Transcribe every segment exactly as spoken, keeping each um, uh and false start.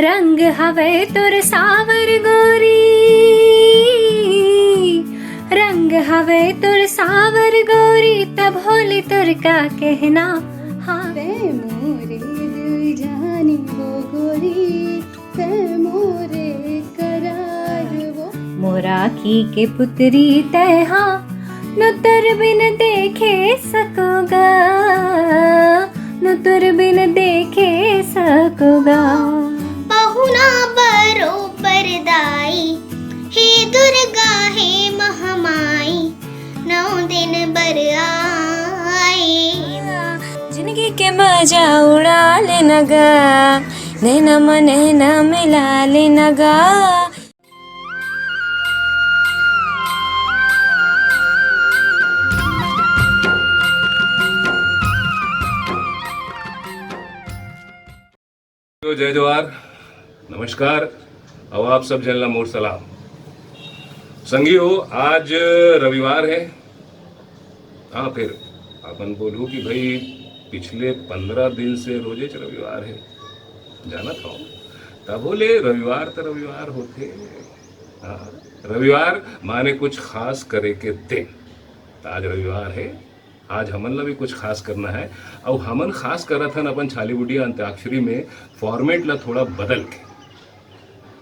रंग हवय तोर सावर गोरी, रंग हवय तोर सावर गोरी, तब होले तोर का कहना। हाँ। तै मोरे दिल जानी वो गोरी, तै मोरे करार वो। मोर आँखी के पुतरी तै हा, न तोर बिन देखे सकोगा, न तोर बिन देखे सकोगा। पहुना बरोबर दाई, हे दुर्गा हे महामाई, नौ दिन बर आए। जिंदगी के मजा उड़ा लेना गा, नैना म नैना मिला लेना गा। तो जय जोहार, नमस्कार, अउ आप सब झन ला मोर सलाम। संगी हो, आज रविवार है। हाँ, फिर अपन बोलू कि भाई, पिछले पंद्रह दिन से रोजेच रविवार है, जानत हव। तभो ले रविवार त रविवार होथे। हाँ, रविवार माने कुछ खास करे के दिन। त आज रविवार है, आज हमन ला भी कुछ खास करना है। अउ हमन खास करत हन अपन छालीवुडिया अंत्याक्षरी में format ला थोड़ा बदल के।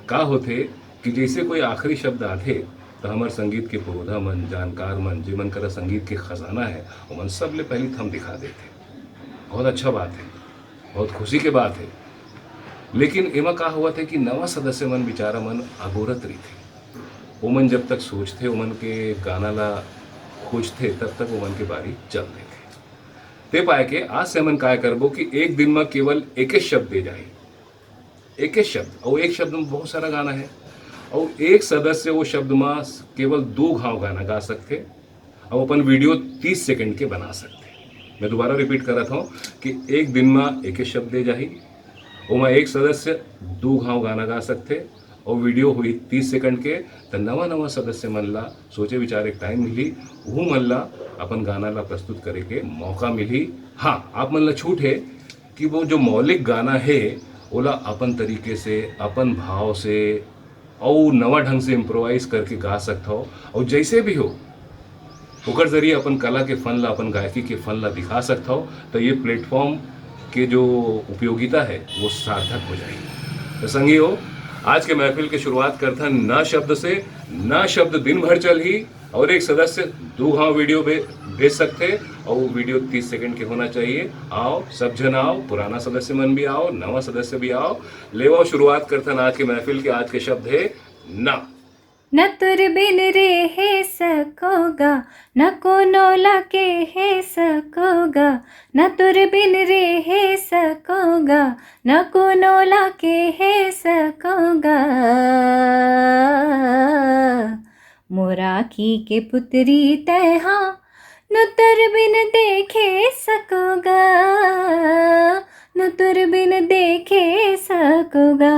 का होथे कि जैसे कोई आखिरी शब्द आथे, त हमर संगीत के पुरोधा मन, जानकार मन, जेमन करा संगीत के खजाना है, ओमन सबले पहली थम दिखा देथे। बहुत अच्छा बात है, बहुत खुशी के बात है। लेकिन एमा का होवत है कि नवा सदस्य मन, बेचारा मन अगोरत रहिथे। ओमन जब तक सोचथे, ओमन के गाना ला खोजथे, तब तक ओमन के बारी चल देथे। ते पाए के आज से हमन काय करबो कि एक दिन म केवल एके शब्द दे जाही, एके शब्द, अउ एक शब्द में बहुत सारा गाना है, अउ एक सदस्य वो शब्द म केवल दो घाव गाना गा सकथे, अउ अपन वीडियो तीस सेकंड के बना सकथे। मैं दोबारा रिपीट करत हूँ कि एक दिन म एके शब्द दे जाही, ओमा एक सदस्य दो घाव गाना गा सकथे, अउ वीडियो होही तीस सेकंड के। त नवा नवा सदस्य मन ला सोचे विचारे के टाइम मिलही, उहू मन ला अपन गाना ला प्रस्तुत करे के मौका मिलही। हाँ, आप मन ला छूट है कि वो जो मौलिक गाना है, ओला अपन तरीके से, अपन भाव से, अउ नवा ढंग से इम्प्रोवाइज करके गा सकथव। अउ जैसे भी हो, ओकर जरिए अपन कला के फन ला, अपन गायकी के फन ला दिखा सकथव, तो ये प्लेटफॉर्म के जो उपयोगिता है, वो सार्थक हो जाएगी। तो संगी हो, आज के महफिल के शुरुआत करथन न शब्द से। न शब्द दिन भर चलही, अउ एक सदस्य दू घाव वीडियो भे-, भेज सकथे, अउ वीडियो तीस सेकंड के होना चाहिए। आओ, सब झन आओ, पुराना सदस्य मन भी आओ, नवा सदस्य भी आओ। लेवव, शुरुआत करथन आज के महफिल के। आज के शब्द है ना। न तोर बिन रेहे सकोगा, न कोनो ला केहे सकोगा, न तोर बिन रेहे सकोगा, न कोनो ला केहे सकोगा। मोर आँखी के पुतरी तै हा, न तोर बिन देखे सकोगा, न तोर बिन देखे सकोगा।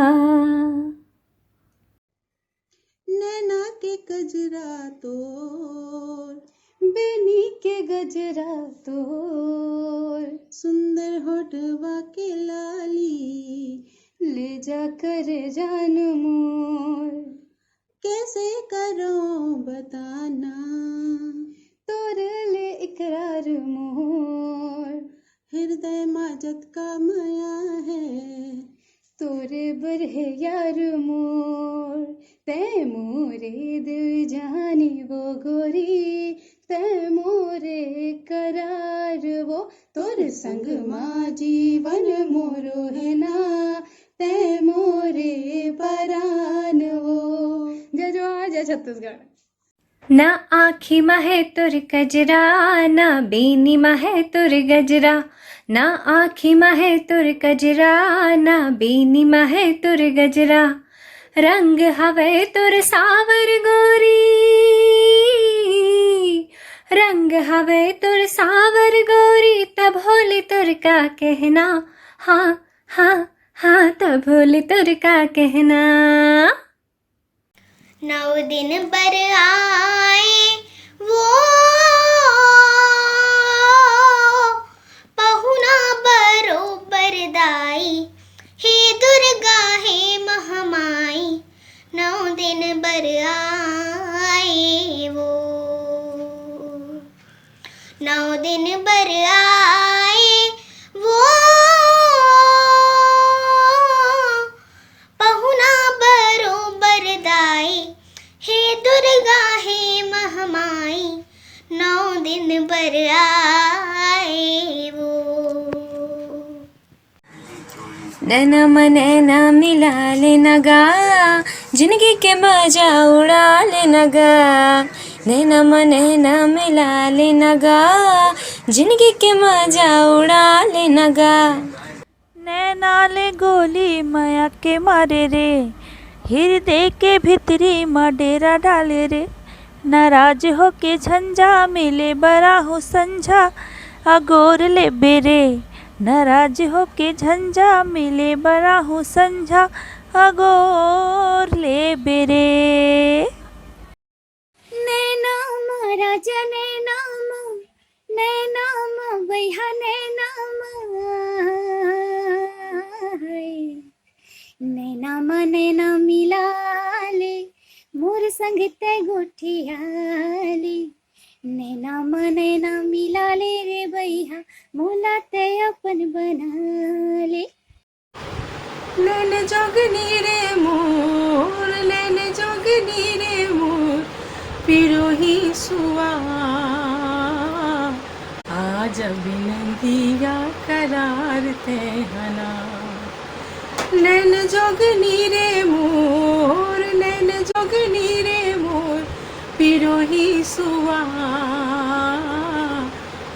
नैना के कजरा तोर, बेनी के गजरा तोर, सुंदर होठवा के लाली, ले जा कर जान मोर। कैसे करो बताना, तोर ले इकरार मोर। हृदय मा जतका मया है, तोरे बर हे यार मोर। तै मोरे दिल जानी वो गोरी, तै मोरे करार वो। तोर संग मा जीवन मोरो है ना, तै मोरे परान वो। जय जोहार, जय छत्तीसगढ़। ना आँखी मा है तोर कजरा, ना बेनी मा है तोर गजरा। ना आँखी मा है तोर कजरा, ना बेनी मा है तोर गजरा। रंग हवै तोर सावर गोरी, रंग हवै तोर सावर गोरी, तभो ले तोर का कहना। हाँ, हाँ, हाँ, तभो ले तोर का कहना। नौ दिन बर आए वो पहुना बरोबर दाई, हे दुर्गा हे नौ दिन बर आए वो पहुना बरोबर दाई, हे दुर्गा हे महमाई, नौ दिन बर आए वो। नैना म नैना मिला ले नगा, जिंदगी के मजा उड़ा ले नगा। नैना म नैना मिला ले नगा, जिंदगी के मजा उड़ा ले नगा। नैना ले गोली मया के मारे रे, हृदय के भीतरी म डेरा डाले रे। नाराज होके झंझा मिले बराहू संझा, अगोर ले बेरे। नाराज होके झंझा मिले बराहू संझा, अगोर ले बेरे। नैना म राजा नैना म, नैना म बैहा नैना म, नैना म नैना मिला ले, मोर संग तै गोठिया ले। नैना म नैना मिला ले रे बैहा, मोला तै अपन बना ले। नैन जोगनी रे मोर, नैन जोगनी रे मोर, पिरोही सुआ। आज बिनंदिया करार तै हना। नैन जोगनी रे मोर, नैन जोगनी रे मोर, पिरोही सुआ।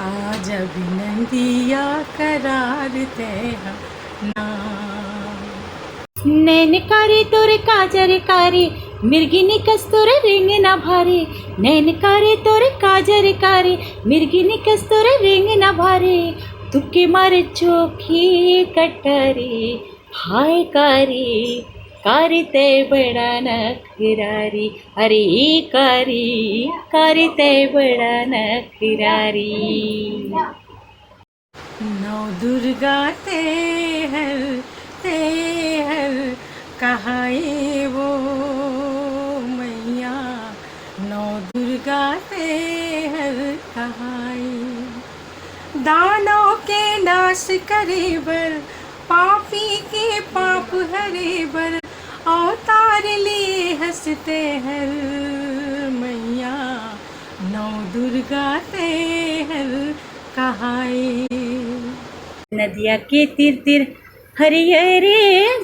आज बिनंदिया करार तै हना। नैन कारी तोर काजर कारी, मिर्गिनी कस तोर रेंगना भारी। नैन कारी तोर काजर कारी, मिर्गिनी कस तोर रेंगना भारी। तुके मारे चोखी कटारी, हाय कारी, कारी तै बड़ा नखरारी। अरे कारी, कारी तै बड़ा नखरारी। नौ दुर्गा तै हर, तै हर कहाए वो मैया, नौ दुर्गा तै हर कहाए। दानव के नाश करे बर, पापी के पाप हरे बर, अवतार लिए हस तै हर मैया, नौ दुर्गा तै हर कहाए। नदिया के तीर तीर हरियर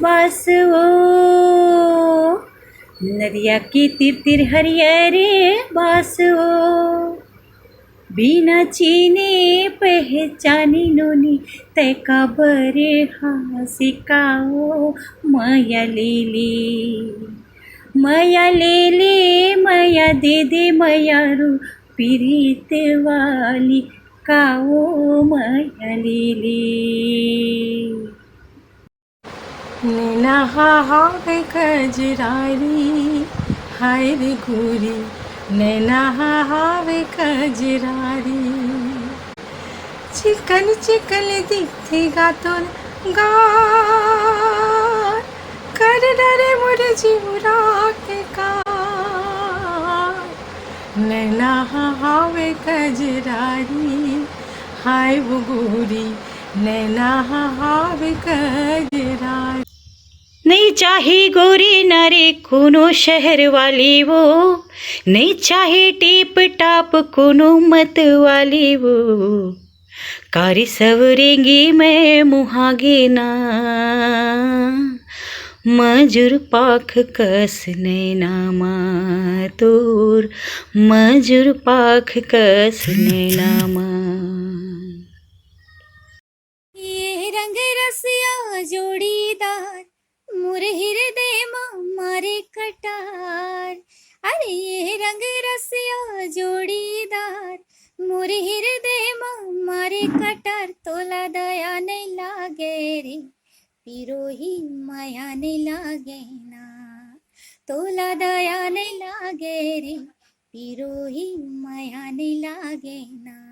बास ओ, नदिया के तीर तीर हरियर बास ओ, बिना चीने पहचानी नोनी, तै काबर हाँसी का ओ मया लेली, मया लेली, मया दे दे मया रू, पीरित वाली का ओ मया लेली। नैना हा हावे कजरारी, हाय रे गोरी, नैना हा हावे कजरारी। चिकन चिकन दिखथे गा तोर गाल, कर डरे मोर जीवरा के काल। नैना हा हावे कजरारी, हाय वो गोरी, नैना हा हावे कजरारी। नइ चाही गोरी नारी कोनो शहर वाली वो, नइ चाही टीप टाप कोनो मत वाली वो। कारी सवरेंगी मैं मुहागे ना, मजूर पाख कस नैना मा तोर, मजूर पाख कस नैना मा। ये रंग रसिया जोड़ीदार, मोर हिरदे मा मारे कटार। अरे ये रंग रसिया जोड़ीदार, मोर हिरदे मा मारे कटार। तोला दया नइ लागे रे, पिरोही मया नइ लागे ना। तोला दया नइ लागे रे, पिरोही मया नइ लागे ना।